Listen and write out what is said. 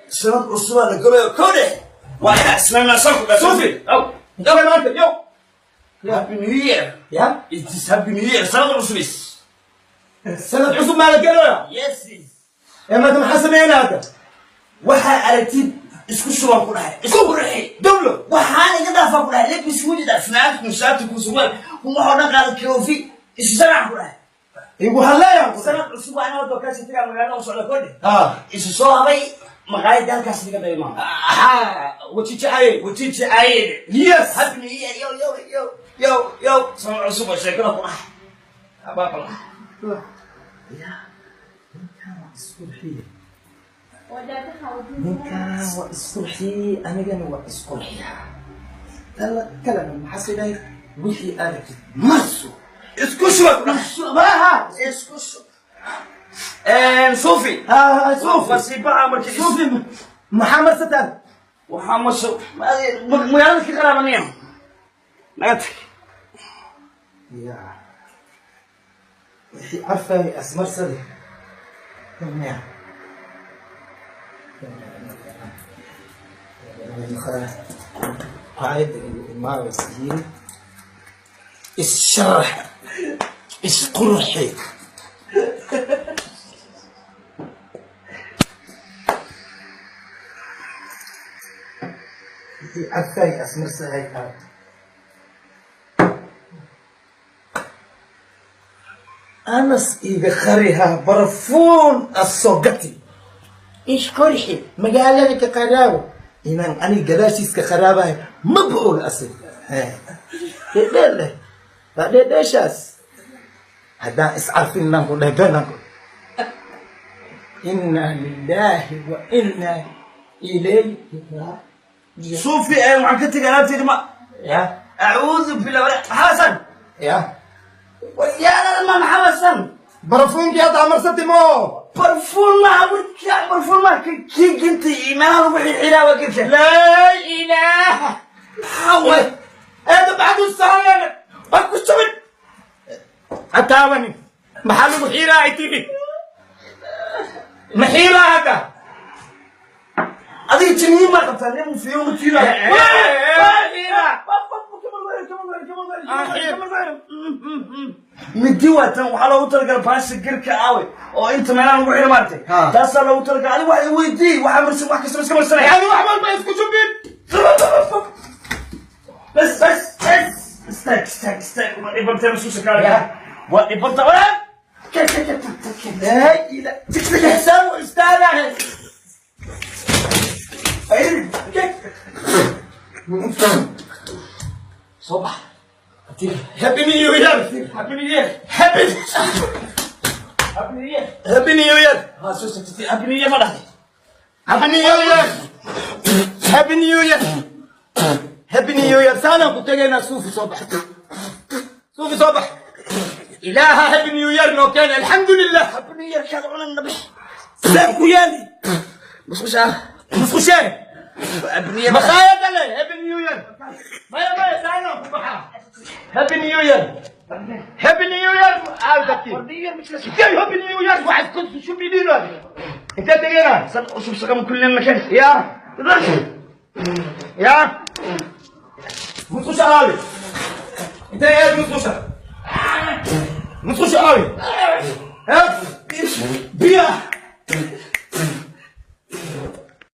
Sanad cusubaa la galayo kode. Waa inaa ismaynaa sanku dhashay. Sufi! Aw. Intee maanta yo? Happy New Year. Ya. It is Happy New Year. Sanad cusub is. Sanad cusub maa la gelaya? Yes. Ee, maanta maxaa sameynaa hadda? Waxaa aragtid isku shubaan ku dhahay. Isku qurxi. Dawlo. Waxaan iga dhaafaa ku dhahay. Lebis wejida fanaanad mushaati ku sugan. Waxoo dhan qaada koofi. Isu sanac ku dhahay. Igu hadleeya. Sanad cusub waa inaa wado kaasi tagaa magaalada u socda kode. Ha. Isu soo habay maqaayadda halkaas iga daymaa. Ha, wajijacaye. Wajiji ayde. Yes. Happy New Year, yo yo yo yo yo. Sanad cusub oo sheekada ku dhahay. Abaabala. Ya, ninkaan waa isqurxiye. Ninkaan waa isqurxiyey, anigana waa isqurxiyaa. Tala kalena maxaa sidahay wixii aragtid marso. Isku shuba ku dhahay. Maaha. Isku shub. Sufi. Ha, Suufi. Masiibaha markii Suufi, maxaa marsataan? Waxaa maso magaalada ka qaraabanaya. Naga tag. Ya, wixii carfay asmarsade. Ya, maqaayadda igu imaanaysiin, issharax, isqurxi. Wixii carfay asmarsahay aad. Anas iga qariha barafuun asogati isqurxi magaalada ka qaraabo inaan aniga gadaashiis ka qaraabahay maba oga. Asig dhedheel leh waa dhedheeshaas haddaan iscarfinaan ku dheh beenaan ku. Inna lilaahi wa inna ilayhi raaji'uun. Sufi, waxaan ka tegay alaabteedi ma. Ya. Acuudu billah xasan. Ya. Waryaalada ma maxamasan. Barafuunkii hadda amarsati mo? Barfuun maha warka, barfuun maha kii ginta iyo meelaha lagu xirxiraa waa girta. Laa ilaaha. Maxaa waay? Eeda bacdu saalan. Waa ku shubin. Hataawani maxaa lagu xiiraa ay tiri ma xiiraa hadda? Adiga jiniyin baa qabtaa nin fiyo ma tiiraa. Midi waa tan waxaa loogu talagalay baasha girka aawe oo inta meelaha lagu xiro maartay. Taasaa loogu talagalay. Adiga wax weydii, waxaa marsan wax kasta iska marsanaya. Yani wax walba isku shubin. Bas bas bas, istaag istaag istaag. Waa dhibantay masuusa kaaga, waa dhibanta walaal. Laa ilaaha xisaan u istaagahay. Soo bax. Happy New Year. Happy New Year. Happy Happy New Year. Happy New Year. Ha, soo tagtay Happy New Year ma dhahday? Happy New Year, Happy New Year, Happy New Year. Saanaan ku tegaynaa. Suufi, soo bax. Suufi, soo bax. Ilaaha Happy New Year noo keena, alxamdulilah. Happy New Year kaad cunayna bix saan ku yaali musqusha. Musqushee? Happy New Year. Maqaayada le Happy New Year. Maya maya, saanaan ku baxaa. Happy New Year, Happy New Year aaldaki. New Year ma jira. Intee Happy New Year waxaad ku shubidhiino? Intee tegeynaa? San cusub shaqama kullin makan. Ya ya, musqusha aawi? Intee aad musqusha? Musqusha aawi? Biya.